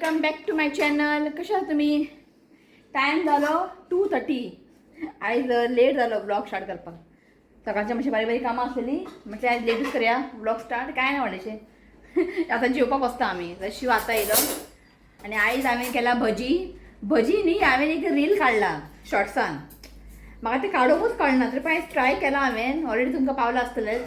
Welcome back to my channel. कशा आहात तुम्ही? टायम जालो 2:30. आयज लेट जालो ब्लॉग स्टार्ट करपाक. सकाळच्या मातशें बारीक बारीक कामां आसलेली, म्हटलें आयज लेटूच करया ब्लॉग स्टार्ट. काय ना व्हडलेशें. आतां जेवपाक बसता आमी. शिव आतां येयलो आनी आयज हांवें केला भजी. भजी न्ही, हांवें एक रील काडला शॉर्ट्सान. म्हाका ते काडूंकूच कळना, तरी पण आयज ट्राय केला हांवें. ऑलरेडी तुमकां पावलां आसतलेंच.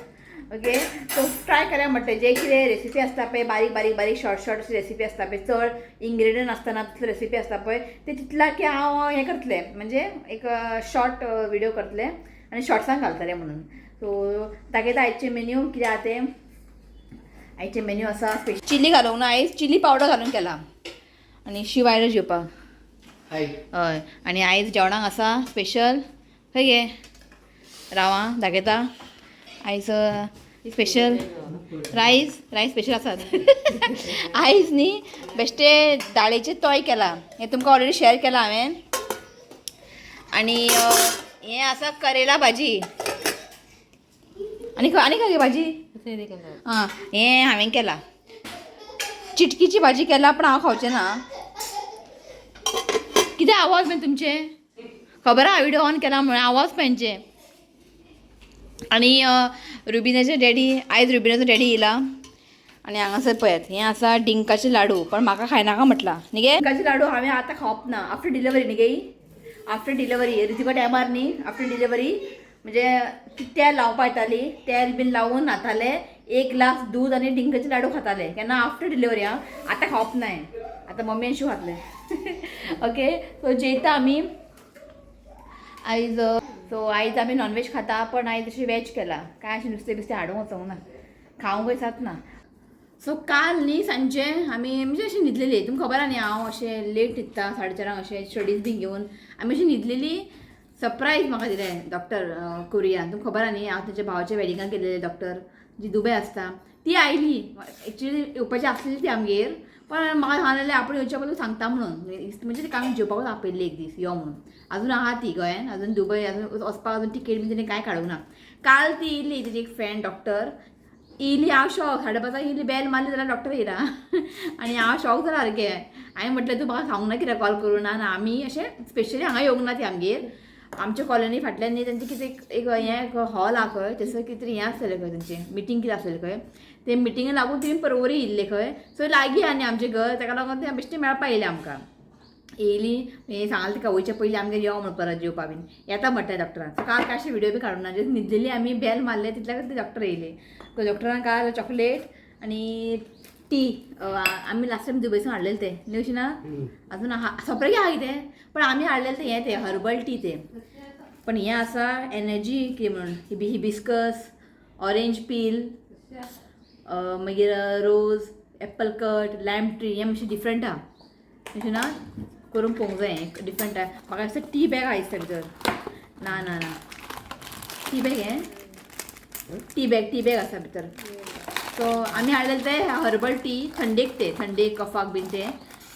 ओके, सो ट्राय करूया म्हटलें. जे कितें रेसिपी आसता पळय, बारीक बारीक बारीक शॉर्ट शॉर्ट अशी रेसिपी आसता पळय, चड इन्ग्रिडियंट आसतना तितली रेसिपी आसता पळय, ते तितला की हांव हें करतलें, म्हणजे एक शॉर्ट व्हिडिओ करतलें आनी शॉर्ट्सान घालतलें म्हणून. सो दाखयता आयचे मेन्यू कितें आहा तें. आयचे मेन्यू आसा स्पेशल चिली घालूंक ना आयज, चिली पावडर घालून केला. आनी शिव आयलो जेवपाक. हाय. हय, आनी आयज जेवणाक आसा स्पेशल. खंय गे राव आं, दाखयता. आयज स्पेशल रायस, रायस स्पेशल आसात आयज न्ही. बेश्टे दाळीचे तोय केला, हें तुमकां ऑलरेडी शेअर केलां हांवें. आनी हें आसा करेला भाजी. आनी आनी खंय गे भाजी? आं, हें हांवें केलां, चिटकीची भाजी केला, पण हांव खावचें ना. कितें आवाज मागीर तुमचे खबर आहा, व्हिडिओ ऑन केला म्हणून आवाज तेंचे. आनी रुबिनाचे डॅडी, आयज रुबिनाचो डॅडी येयला. आनी हांगासर पळयात, हें आसा डिंकाचे लाडू, पण म्हाका खायनाका म्हटलां न्ही गे. डिंकाचे लाडू हांवें आतां खावप ना, आफ्टर डिलिव्हरी न्ही गे. आफ्टर डिलिव्हरी रितिका टायमार न्ही, आफ्टर डिलिव्हरी म्हणजे ती तेल लावपा येताली, तेल बीन लावून न्हाताले, एक ग्लास दूद आनी डिंकाचे लाडू खाताले केन्ना आफ्टर डिलिव्हरी. आं, आतां खावप नाय, आतां मम्मी आनी शिव खातले. ओके, सो जेयता आमी आयज. सो आयज आमी नॉनव्हेज खाता, पण आयज अशें वेज केला. काय अशें नुस्तें बिस्तें हाडूंक वचोंक ना, खावंकय जात ना. सो काल न्ही सांजचे आमी म्हणजे अशी न्हिदलेली. तुमकां खबर आहा न्ही, हांव अशें लेट न्हिदता, 4:30 अशें स्टडीज बीन घेवन आमी अशी न्हिदलेली. सरप्रायज म्हाका दिलें डॉक्टर कोरियान. तुमकां खबर आहा न्ही, हांव तेच्या भावाच्या वेडिंगाक गेलेलें. डॉक्टर जी दुबय आसता ती आयली. एक्चुली येवपाची आसलेली ती आमगेर, पण म्हाका सांगलेलें आपूण येवच्या पयलीं सांगता म्हणून. म्हणजे तिका आमी जेवपाकूच आपयल्ली एक दीस यो म्हणून. अजून आहा ती गोंयान, अजून दुबय अजून वचपाक अजून टिकेट बी तिणें कांय काडूंक ना. काल ती येयली, तिची एक फ्रेंड डॉक्टर येयली. हांव शॉक. 5:30 येयली, बेल मारली जाल्यार डॉक्टर येयला आनी हांव शॉक जाला सारकें. हांवें म्हटलें, तूं म्हाका सांगूंक ना कित्याक कॉल करूं ना? आमी अशें स्पेशली हांगा येवंक ना ती आमगेर. आमच्या कॉलनी फाटल्यान न्ही तेंचें कितें एक हें एक हॉल आहा खंय, थंयसर कितें तरी हें आसलेलें खंय, तेंचें मिटींग कितें आसलेलें खंय. ते मिटिंगे लागून तुमी परवरी येयल्ले खंय. सो लागीं आहा न्ही आमचें घर, ताका लागून ते बेश्टें मेळपा येयलें आमकां. येयली, हें सांगलें तिका वयचे पयलीं आमगेर यो म्हणून परत जेवपा बीन येता म्हटलें डॉक्टरान. सो काल कांय व्हिडिओ बी काडूंक ना, जस्ट न्हिदलेली आमी, बेल मारलें तितल्याक ते डॉक्टर येयले. सो डॉक्टरान काल चॉकलेट आनी टी, आमी लास्ट टायम दुबयसून हाडलेलें तें न्ही अशें ना, अजून आहा सोंपलें की आहा कितें, पण आमी हाडलेलें तें हें तें हर्बल टी तें. पण हें आसा एनर्जी कितें म्हणून, हिबिस्कस, ऑरेंज पील, मागीर rose apple cut, lime tree, हें मातशें डिफरंट आहा अशें ना, करून पळोवंक जाय. हें डिफरंट आहा. म्हाका दिसता टी बॅग आहा दिसता भितर. ना ना ना, टी बॅग, हें टी बॅग, टी बॅग आसा भितर. सो आमी हाडलेले ते हर्बल टी, थंडेक ते, थंडेक कफाक बीन ते.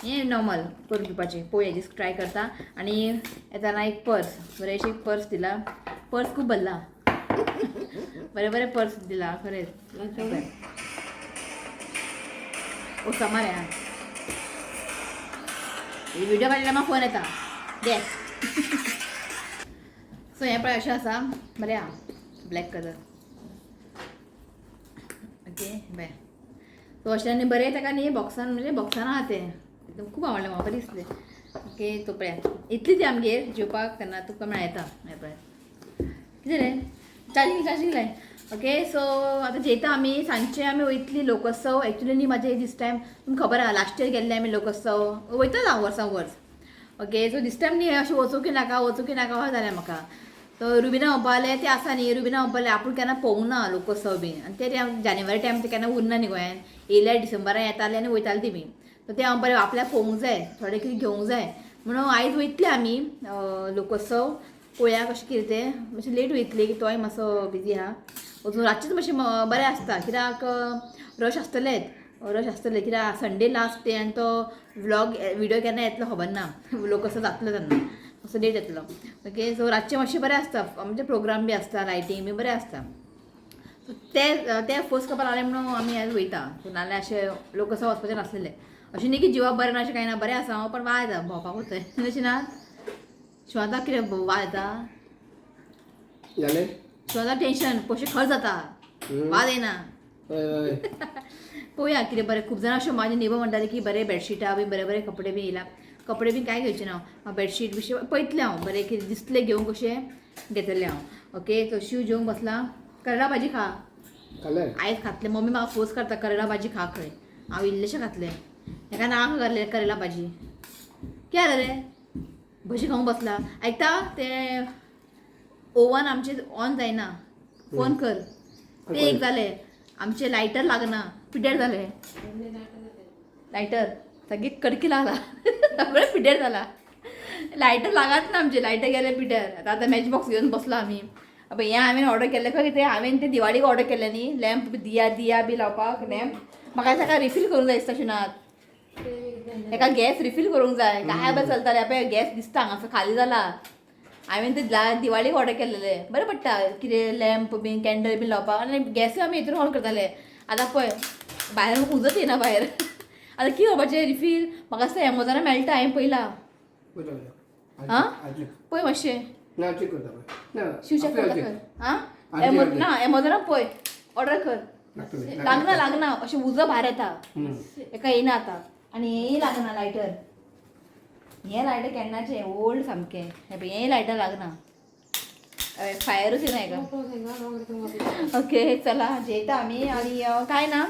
हें नॉर्मल करून पिवपाचें. पळोवया, दीस ट्राय करता. आनी येताना एक पर्स, बरें एक पर्स दिला. पर्स खूब भरला, बरें बरें पर्स दिला खरेंच. ओ समार हा व्हिडिओ काडल्यार म्हाका फोन येता दे. सो हें पळय अशें आसा, बरें आहा, ब्लॅक कलर. ओके, बरें. सो अशें आनी बरें ताका न्ही बॉक्सान, म्हणजे बॉक्सान आहा तें एकदम खूब आवडलें म्हाका, बरें दिसलें. ओके, तो पळय इतली ती आमगेर जेवपाक तेन्ना तुका मेळटा. हें पळय कितें रे, चार्जींग चार्जींग लाय. ओके, सो आतां जेयता आमी. सांजचे आमी वयतली लोकोत्सव. एक्चुली न्ही म्हाजें दीस टायम तुमकां खबर आहा, लास्ट इयर गेल्ले आमी लोकोत्सव, वयताच हांव वर्सां वर्स. ओके, सो दीस टायम न्ही अशें वचूं की नाका, वचूं की नाका जालें म्हाका. सो रुबिना म्हणपालें, तें आसा न्ही, रुबिना म्हणपालें आपूण केन्ना पळोवंक ना लोकोत्सव बीन. आनी ते जानेवारी टायम ते केन्ना उरना न्ही गोंयान, येयल्यार डिसेंबरान येताले आनी वयताले तेमी. सो तें म्हणपालें आपल्याक पळोवंक जाय, थोडें कितें घेवंक जाय म्हणून आयज वयतले आमी लोकोत्सव. पळोवया कशें कितें तें. मातशें लेट वयतली की तोय मातसो बिजी आहा. वचून रातचेच मातशें बरें आसता, कित्याक रश आसतलेच, रश आसतलें कित्याक संडे लास्ट डे आनी तो व्लॉग व्हिडिओ केन्ना येतलो खबर ना, लोक कसो जातलो तेन्ना मातसो लेट येतलो. ओके, सो रातचें मातशें बरें आसता, म्हणजे प्रोग्राम बी आसता, लायटींग बी बरें आसता. सो ते ते फर्स्ट खबर आसलें म्हणून आमी आयज वयता, नाल्यार अशें लोक कसो वचपाचें नासलेले. अशें न्ही की जिवाक बरें ना अशें कांय ना, बरें आसा हांव, पण वाज येता भोंवपाकूच थंय. अशें ना शिवांता कितें वाज येता जालें. शिवांता टेंशन, पयशे खर्च जाता, वाज येना. हय हय. पळोवया कितें बरें. खूब जाणां अशें म्हाजे नेबर म्हणटाले की बरे बेडशिटां बी बरे बरे कपडे बी येयला. कपडे बी कांय घेवचे ना हांव, बेडशीट बिशीट पळयतलें हांव, बरें कितें दिसलें घेवंक कशें घेतलें हांव. ओके, सो शीव जेवंक बसला. करेला भाजी खा. खालें. आयज खातलें. मम्मी म्हाका फोर्स करता करेला भाजी खा खंय, हांव इल्लेशें खातलें. हेका ना करेला भाजी. कितें जालें रे, भजी खावंक बसला. आयकता तें ओवन आमचें ऑन जायना, फोन कर. तें एक जालें, आमचें लायटर लागना, पिड्ड्यार जालें लायटर, सगळी कडकी लागला, सगळें पिड्ड्यार जाला. लायटर लागात ना आमचें, लायटर गेलें पिड्ड्यार. आतां आतां मॅच बॉक्स घेवन बसला आमी. पळय हें हांवें ऑर्डर केल्लें खंय कितें, हांवें तें दिवाळीक ऑर्डर केल्लें न्ही लॅम्प, दिया दिया बी लावपाक लॅम्प. म्हाका दिसता रिफील करूंक जाय दिसता शिनात, हेका गॅस रिफील करूंक जाय. काय बरें चलतालें पळय गॅस दिसता हांगासर खाली जाला. हांवें ते दिवाळीक ऑर्डर केल्लेलें, बरें पडटा कितें लॅम्प बीन कॅन्डल बीन लावपाक. आनी गॅसूय आमी हितून ऑन करताले. आतां पळय भायर उजत येना भायर. आतां कितें करपाचें रिफील? म्हाका दिसता एमोजोनार मेळटा, हांवें पळयलां. पळयता. आं? आजी पळय मातशें. ना, चेक करता पळय ना. शिव चेक करता खंय. आं, ना एमोजोनार पळय, ऑर्डर कर. लागना लागना, अशें उजो भायर येता, हेका येयना आतां. आनी हेंय लागना लायटर, हें लायटर केन्नाचें ओल्ड सामकें. हें पळय हेंय लायटर लागना, फायरूच येना हेका. ओके चला जेयता आमी. आनी कांय ना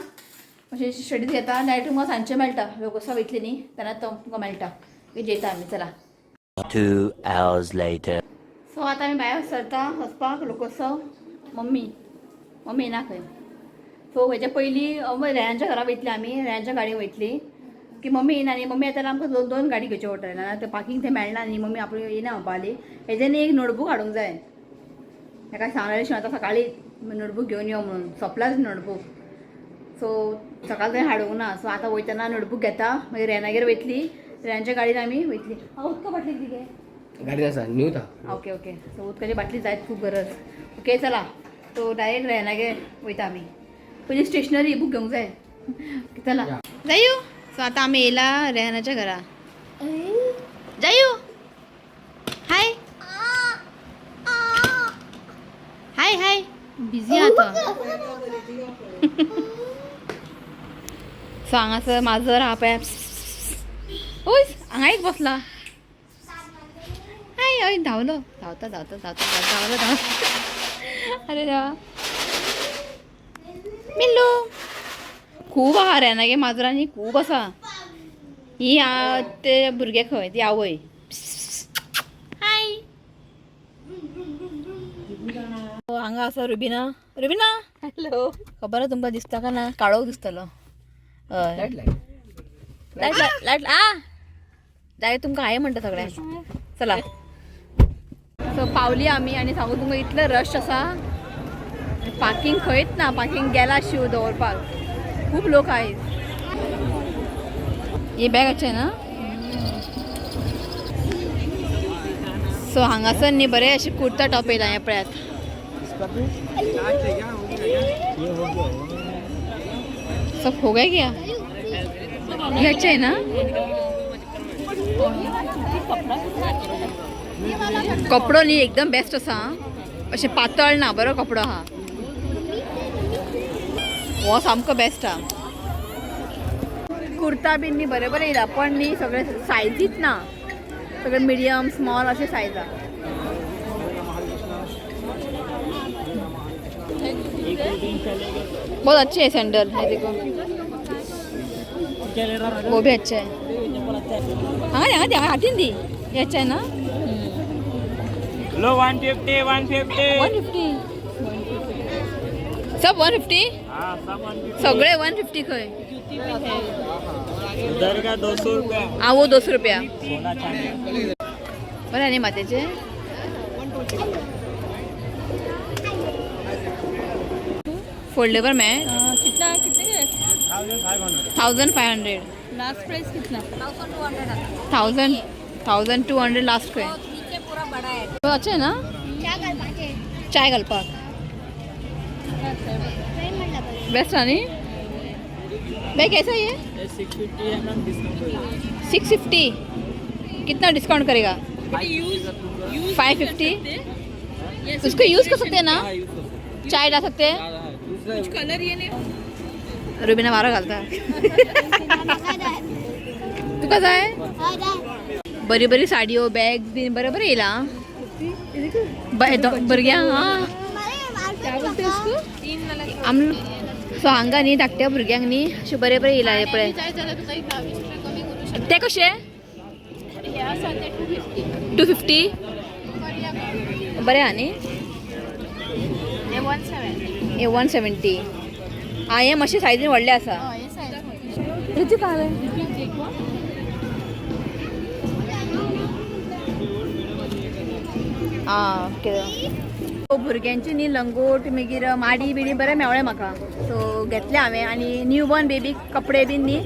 अशें स्टडीज घेता. डायरेक्ट तुमकां सांजचें मेळटा, लोकोत्सव वयतली न्ही तेन्ना तुमकां मेळटा. जेयता आमी, चला. 2 hours later. सो आतां आमी भायर सरता वचपाक लोकोत्सव. मम्मी मम्मी येना खंय. सो हेच्या पयलीं रेयांच्या घरा वयतली आमी, रेयांच्या गाडयेन वयतली की मम्मी येना न्ही. मम्मी येताना आमकां दोन दोन गाडी घेवच्यो पडटल्यो, ना ते पार्कींग थंय मेळना न्ही. मम्मी आपली येना म्हणपा लागली. हेजें न्ही एक नोटबूक हाडूंक जाय. हेका सांगलें आतां सकाळीं नोटबूक घेवन यो म्हणून, सोंपलाच नोटबूक. सो सकाळ थंय हाडूंक ना. सो आतां वयतना नोटबूक घेता, मागीर रेनागेर वयतली, रेनाच्या गाडयेन आमी वयतली. हांव उदका बाटली दी गे. गाडी आसा न्हू. ओके ओके, सो उदकाची बाटली जायत खूब गरज. ओके चला, सो डायरेक्ट रेनागेर वयता आमी. पयलीं स्टेशनरी बूक घेवंक जाय. चला जायू. सो आतां आमी येयला रेहानाच्या घरा. जायू हाय हाय हाय, बिझी आहा तो. सो हांगासर माजर आहा पळय, ओय हांगा एक बसला. हाय हय, धांवलो, धांवता धांवता धांवता धांवलो धांवलो. अरे देवा, मिल्लू खूब आहा रेनागे माजरांनी खूब आसा. ही ते भुरगे खंय ती आवय. हाय, हांगा आसा रुबिना. रुबिना हॅलो, खबर आहा तुमकां दिसता का ना? काळोख दिसतलो. हय, लायट लायट लायट आ जाय तुमकां हाय म्हणटा सगळ्यांक. चला, सो पावली आमी. आनी सांगू तुमकां इतलो रश आसा, पार्किंग खंयच ना. पार्किंग गेला शिव दवरपाक, खूब लोक आहेत. हे बॅग अच्छा ना. सो हांगासर न्ही बरे अशे कुर्ता टॉप येयला, हें पळयात. सब हो गया क्या? ये अच्छा है ना. कपडो न्ही एकदम बेस्ट आसा, अशें पातळ ना, बरो कपडो आहा. हो सामको बेस्ट आहा. कुर्ता बीन न्ही बरें बरें येयला, पण न्ही सगळे सायजीच ना, सगळे मिडियम स्मॉल अशे सायज आहा. बहुत अच्छे है सैंडल, ये देखो वो भी अच्छा है. हाँ यहाँ यहाँ हाथी दी, ये अच्छा है ना. लो 150 150. 150 सब 150. हाँ सब 150. सगळे 150 खंय. उधर का 200 रुपया. आ वो 200 रुपया. सोना चांदी. बरें न्ही मातयेचे. फोल्डेबल में कितना कितने का? 1500. लास्ट प्राइस कितना? 1200 लास्ट खंय. बहुत अच्छा है ना. चाय घालपाक बेस्ट न्ही. भाई कैसा है ये? 650 है मैम, डिस्काउंट हो जाएगा। 650। कितना डिस्काउंट करेगा? Use use 550? उसको यूज़ कर सकते हैं ना? हाँ, यूज कर सकते चाय डाल सकते हैं। हैं। हाँ, दूसरा कुछ कलर ये नहीं। रुबीना वारो घालता। तुका जाय? बरी बरी साडयो, बॅग बीन बरें बरें येयला। भुरग्यांक आं। क्या बोलते हैं उसको? तीन वाला। आम सो हांगा न्ही धाकट्या भुरग्यांक न्ही अशें बरें बरें येयला हें पळय। ते कशे? 250। बरें आहा न्ही हे? 170। आं, हे मातशें सायजीन व्हडलें आसा। ऋतू काय? आं, ओके। भुरग्यांची न्ही लंगोट, मागीर माडी बिडी बरें मेवळें म्हाका। सो घेतलें हांवें आनी न्यू बॉर्न बेबीक कपडे बीन न्ही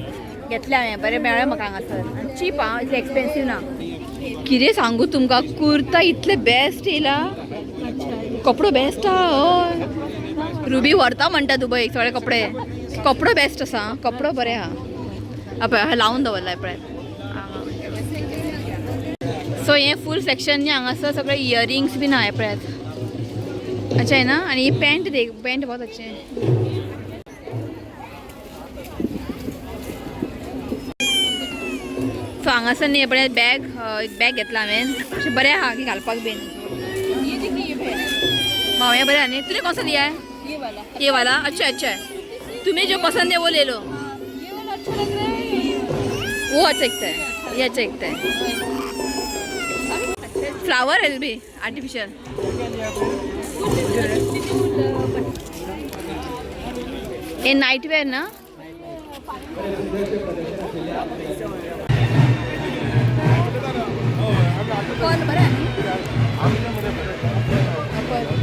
घेतले हांवें। बरें मेळ्ळें म्हाका हांगासर आनी चीप आं, इतलें एक्सपेन्सीव ना। कितें सांगू तुमकां, कुर्ता इतले बेस्ट येयला, कपडो बेस्ट आहा। हय, रुबी व्हरता म्हणटा दुबय सगळे कपडे। कपडो बेस्ट आसा, कपडो बरें आहा। पळय लावन दवरला पळय। सो हें फूल सेक्शन न्ही हांगासर सगळे इयरिंग्स बीन आहा पळयात। अच्छा है ना? आणि ये पैंट देख, पैंट बहुत अच्छे हैं। सो हांगासर न्ही पळय बॅग, एक बॅग घेतला हांवें। अशें बरें आहा की घालपाक बीन। ये देखिए, ये भी है। भाव हे बरें न्ही। तुझे कौन सा लिया है? ये वाला। ये वाला अच्छा, अच्छा है। तुम्हें जो पसंद है वो ले लो। ये वाला अच्छा लग रहा है ये वाला? वो अच्छा दिखता है, ये अच्छा दिखता है। फ्लावर है भी आर्टिफिशियल। ये नाइट वेयर ना? पर्ल बरं आहे न्ही?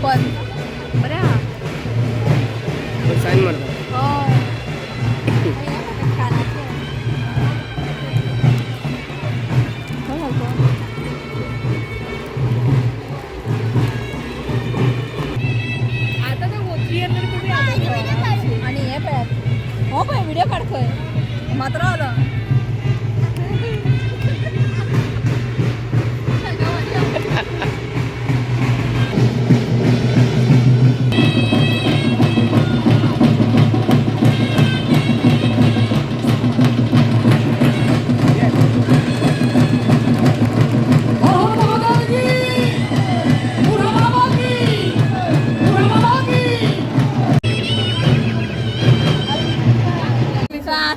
पर्ल बरें आहा। सायन मारता। हय। कानाचें। खंय घालता? आता तो वो 300 रुपये आता। आनी हें पळयात, हो पळय व्हिडिओ काड खंय मात्र आलो।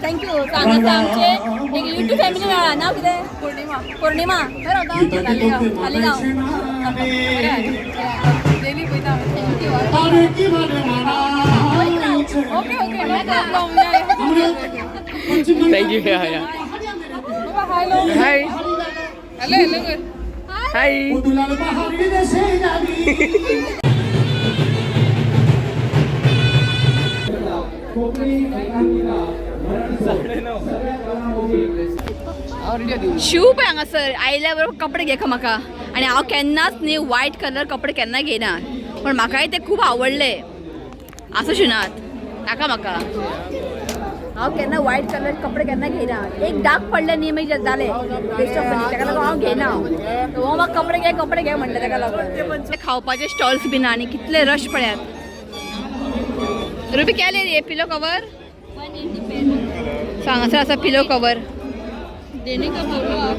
थँक्यू। हांगासर आमचे एक युट्यूब फॅमिली मेळ्ळा। नांव कितें? पूर्णिमा। पूर्णिमा। खंय रावता? तालिगांव। डेली पळयता। Thank you. Okay okay, no problem. Thank you. Yeah. Hi. Hello hello. Hi. शू पळय हांगासर आयल्या बरोबर कपडे घे म्हाका। आनी हांव केन्नाच न्ही व्हायट कलर कपडे केन्ना घेयना, पण म्हाकाय ते खूब आवडले। आसा शिनात नाका म्हाका। हांव केन्ना व्हायट कलर कपडे केन्ना घेयना। एक डाग पडले न्ही मागीर जालें, वेस्ट ऑफ मनी। ताका लागून हांव घेयना। हो म्हाका कपडे घे, कपडे घे म्हणलें ताका लागून। खावपाचे स्टॉल्स बीन आनी कितले रश पळयात। रुबी क्या ले रही है? Pillow cover. सो हांगासर आसा पिलो कवर। देने का बोलो आप।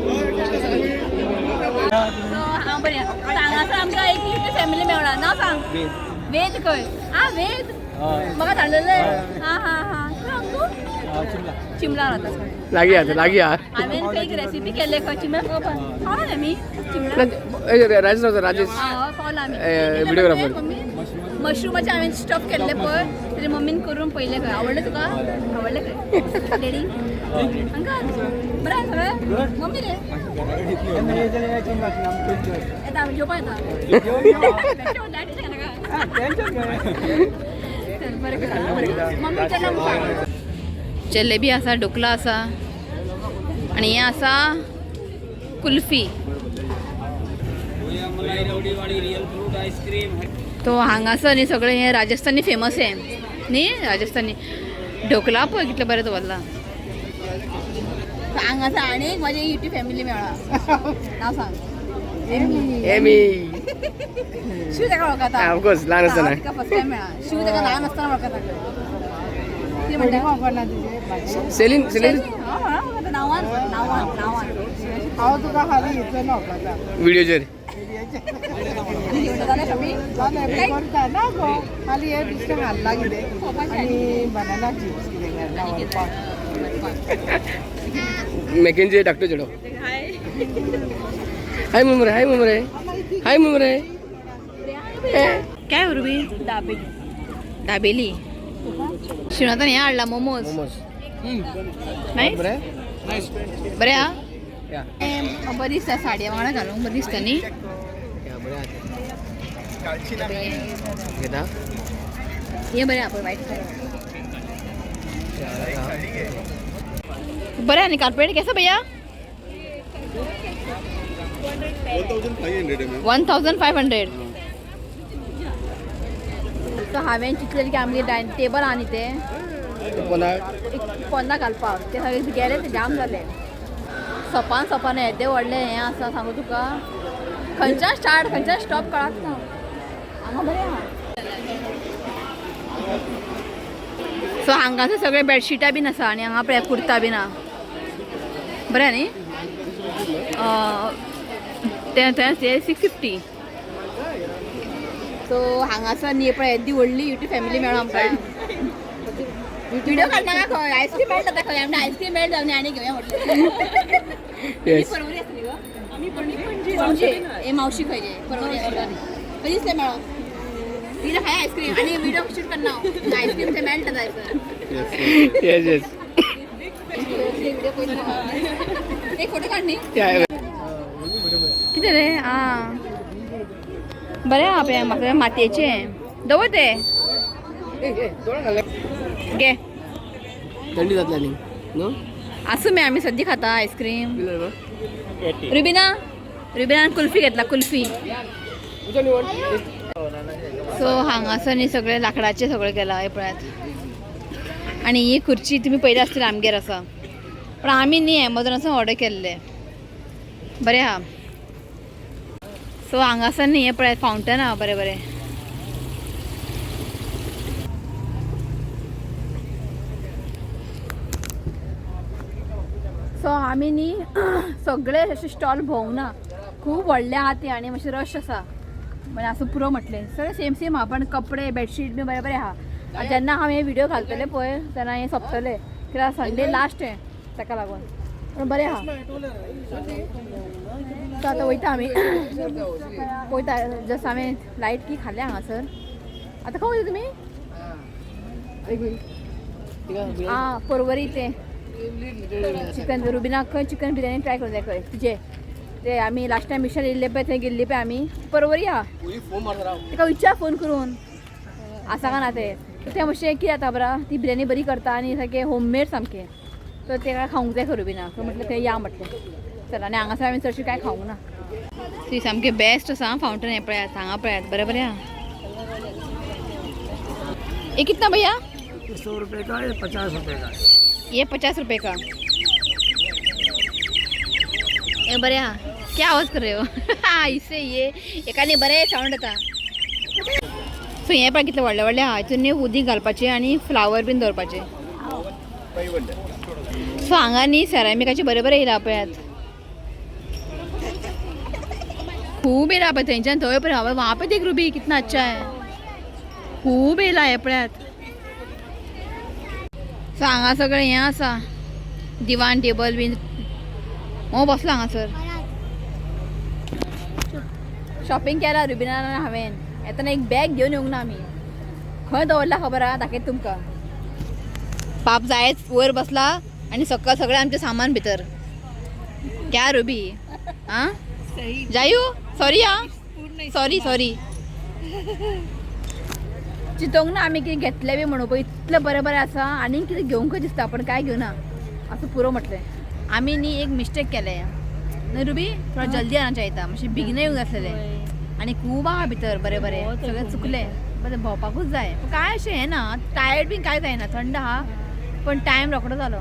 हांव बरें। हांगासर आमकां एक युट्यूब फॅमिली मेवला। नांव सांग। वेद खंय? आं, वेद म्हाका धाडलेलें। आं हां हां, खंय तूं? चिमला रावता। लागीं आहा, लागीं आहा। हांवें खंय एक रेसिपी केल्ले खंय चिमला खावना न्ही आमी चिमला। राजेश रावता, राजेश। हय पावला आमी। व्हिडिओग्राफर। मशरूमाचें हांवें स्टफ केल्लें पळय, तेजे मम्मीन करून पळयलें खंय। आवडलें तुका? आवडलें खंय? डॅडी अंकल बरें आसा सगळें? मम्मी रे येता, आमी जेवपाक येता। चल बरें कर, मम्मी विचारला सांग। जलेबी आसा, ढोकला आसा आनी हें आसा कुल्फी। तो हांगासर न्ही सगळें हें राजस्थानी फेमस हें न्ही, राजस्थानी। ढोकला पळय कितलें बरें दवरला. हांगासर आनी एक म्हाजी युट्यूब फॅमिली मेळ्ळा. नांव सांग. एमी. शिव ताका वळखता. ऑफकोर्स, ल्हान आसतना. तिका फर्स्ट टायम मेळ्ळा. शिव ताका ल्हान आसतना वळखता. कितें म्हणटा? Celine Celine. नांवान नांवान नांवान. हांव तुका हाली हिचो वळखता. व्हिडिओचेर. जालें शॉपिंग? जालें करता ना गो. हाली हे दुसरें हाडला कितें आनी बनाना चिप्स कितें घातला व्हरपाक. मॅकेंजी धाकटो चेडो. हाय मुमरे, हाय मुमरे, हाय मुमरे. काय उर्वी दाबेली. दाबेली. शिवनाथान हें हाडला मोमोज. मोमोज. नाही बरें. बरें हा. या. बरी दिसता साडये वांगडा घालूंक बरी दिसता न्ही. या, बरें आहा. घेता. हें बरें आहा पळय वायट. बरें. आनी कार्पेट केसो भैया? 1500. सो हांवें चिंतलें की आमगे डायनिंग टेबल आहा न्ही तें एक पोंदा घालपाक. ते सगळे गेले ते जाम जाले. सोपान सोपान येदें व्हडलें हें आसा सांगू तुका. खंयच्यान स्टार्ट खंयच्यान स्टॉप कळत ना. हांगा बरें आहा. सो हांगासर सगळे बेडशिटां बीन आसा आनी हांगा पळय कुर्ता बीन आहा. बरें न्ही. तें तें 650. सो हांगासर न्ही पळय येदी व्हडली युट्यूब फॅमिली मेळ्ळो आमकां. व्हिडिओ काडनाका खंय. आयस्क्रीम मेळटा खंय. आमकां आयस्क्रीम मेळटा आनी आनी घेवया म्हटलें. येस. परवरी आसली गो. पणजे. हे मावशी खंय परवरी खंय दिसलें मेळो तिला खाय आयस्क्रीम आनी व्हिडिओ शूट करना. आयस्क्रीम ते मेळटा जायसर. Yes yes. एक फोटो काड न्ही. या. कितें रे? आं बरें आहा पळय म्हाका मातयेचें दवर ते. घे. थंडी जातली आनी न्हू. आसूं मे आमी सद्दी खाता आयस्क्रीम. रुबिना, रुबिनान कुल्फी घेतला कुल्फी. सो हांगासर न्ही सगळें लांकडाचें सगळें केलां हें पळयात. आनी ही खुर्ची तुमी पयली आसतली आमगेर आसा पण आमी न्ही एमेझॉनासून ऑर्डर केल्ले. बरें आहा. सो हांगासर न्ही हें पळयात फावंटन आहा बरें बरें. सो आमी न्ही सगळे अशे स्टॉल भोंवना. खूब व्हडले आहा ते आनी मातशें रश आसा म्हणजे आसूं पुरो म्हटलें. सगळें सेम सेम आहा पण कपडे बेडशीट बी बरें बरें आहा. जेन्ना हांव हे व्हिडिओ घालतलें पळय तेन्ना हें सोंपतलें कित्याक संडे लास्ट हें ताका लागून. पूण बरें आहा. सो आतां वयता आमी पळयता. जस्ट हांवें लायट की खालें हांगासर. आतां खंय वयता तुमी? आं परवरी तें चिकन. रुबिनाक खंय चिकन बिरयानी ट्राय करूंक जाय खंय तुजे ते आमी लास्ट टायम मिशन येयल्ले पळय थंय गेल्ली पळय आमी परवरी आहा. ताका विचार फोन करून आसा काय ना तें. तें मातशें कितें जाता बरा ती बिरयानी बरी करता आनी सारकें होममेड सामकें. सो तेका खावंक जाय खंय रुबिनाक. सो म्हटलें थंय या म्हटलें चल. आनी हांगासर हांवें चडशें कांय खावंक ना. ती सामकें बेस्ट आसा फावंटन हें पळयात हांगा पळयात बरें बरें आहा. हे कितना भैया? 100 रुपये का है, 50 रुपये का. ये 50 रुपये का. ये बरे हा. क्या आवाज कर रहे हो? इससे ये एकाने बरें सावंड येता. सो हें पळय कितलें व्हडलें व्हडलें आहा. हितून न्ही उदीक घालपाचें आनी फ्लावर बीन दवरपाचें. सो हांगा न्ही सेरामिकाचें बरें बरें येयलां पळयात. खूब येयलां पळय थंयच्यान थंय पळय. वहाँ पे देख रुबी कितना अच्छा है. खूब येयलां हें पळयात. सो हांगा सगळें हें आसा दिवान टेबल बीन. हो बसला हांगासर. शॉपिंग केला रुबिनान हांवें. येतना एक बॅग घेवन येवंक ना आमी. खंय दवरला खबर आहा दाखयता तुमकां. पाप जायच वयर बसला आनी सकयल सगळें आमचें सामान भितर. क्या रुबी? आं जायू सॉरी आं सॉरी सॉरी. चिंतोंक ना आमी कितें घेतलें बी म्हणून पळय इतलें बरें बरें आसा आनीक कितें घेवंकच दिसता पण कांय घेवना आसूं पुरो म्हटलें. आमी न्ही एक मिस्टेक केलें न्हय रुबी. थोडो जल्दी आना चायता मातशें बेगीन येवंक जाय आसलेलें. आनी खूब आहा भितर बरें बरें सगळें चुकलें. बरें भोंवपाकूच जाय पूण कांय अशें हें ना टायर्ड बीन कांय जायना. थंड आहा पण टायम रोखडो जालो,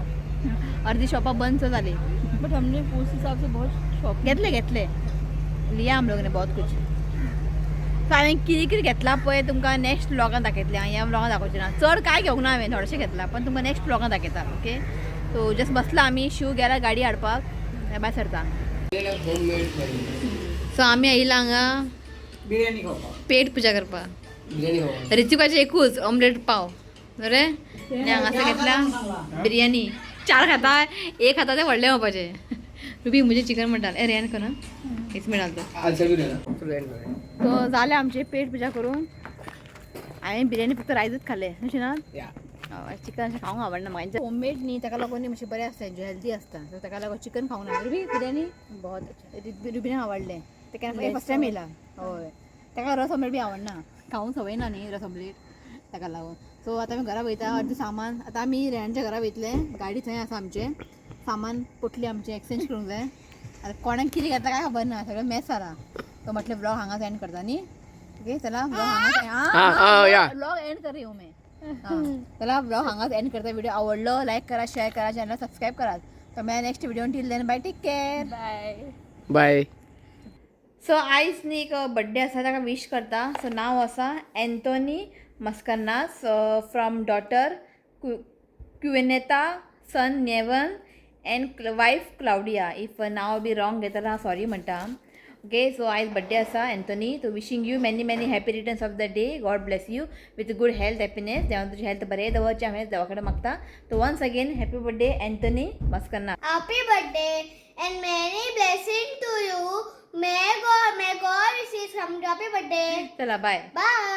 अर्दी शॉपां बंद सो जाली. बट हमने उस हिसाब से बहुत शॉप घेतले घेतले, लिया हम लोग ने बहुत कुछ. सो हांवें कितें कितें घेतलां पळय तुमकां नेक्स्ट व्लॉगान दाखयतलें. ह्या व्लॉगान दाखोवचें ना, चड कांय घेवंक ना हांवें, थोडेशें घेतलां, पण तुमकां नेक्स्ट व्लॉगान दाखयता. ओके, सो जस्ट बसला आमी, शिव गेला गाडी हाडपाक, भायर सरता. सो आमी आयला हांगा बिर्याणी खावपाक. पेट पुजा करपाक. बिर्याणी खावपाक. ऋतिकाचे एकूच ऑमलेट पाव बरें. आनी हांगासर घेतला बिर्याणी, चार खाता, एक खाता ते व्हडलें खावपाचें. रुबी मुझे चिकन म्हणटालें, ए रेन कर इसमें डाल दो. आज सगळी चलो एंड करूया. सो जालें आमचें पेट पुजा करून. हांवें बिर्याणी फक्त रायजूच खालें अशें ना. या. चिकन अशें खावंक आवडना म्हाका. होममेड न्ही, ताका लागून न्ही मातशें बरें आसता, हेल्दी आसता, सो ताका लागून चिकन खावंक ना. रुबी बिर्याणी बहुत अच्छा. रुबीना आवडलें ताका, फर्स्ट टायम येयला. हय, ताका रस ऑमलेट बी आवडना, खावंक संवय ना न्ही रस ऑमलेट, ताका लागून. सो आतां आमी घरा वयता, अर्दें सामान आतां आमी रेहानच्या घरा वयतले, गाडी थंय आसा आमचें सामान पोटली आमचें एक्सचेंज करूंक जाय. आतां कोणाक कितें घेतला काय खबर ना, सगळें मॅस जाला. तो म्हटलें व्लॉग हांगाच एंड करता न्ही. ओके, चला व्लॉग हा, हा, या. हांगाच व्लॉग एंड कर येऊ मैं. चला व्लॉग हांगाच एंड करता. व्हिडिओ आवडलो लायक करा, शेअर करा, चॅनल सबस्क्राईब करा. तर मेळ्या next video, till then bye, take care. Bye. Bye. So आयज न्ही एक बड्डे आसा, ताका विश करता. सो नांव आसा Anthony Mascarenhas, from daughter Quineta, son Nevan and wife Claudia. If नांव बी रॉंग घेतल्यार हांव सॉरी म्हणटा. ओके, सो आयज बड्डे आसा Anthony, so wishing you many many happy returns of the day. God bless you with good health, happiness. देवान तुजी health बरें दवरचें हांवें देवा कडेन मागता. So once again happy birthday Anthony Mascarenhas. Happy birthday and many blessings to you. May God receive some happy birthday. चला बाय. Bye.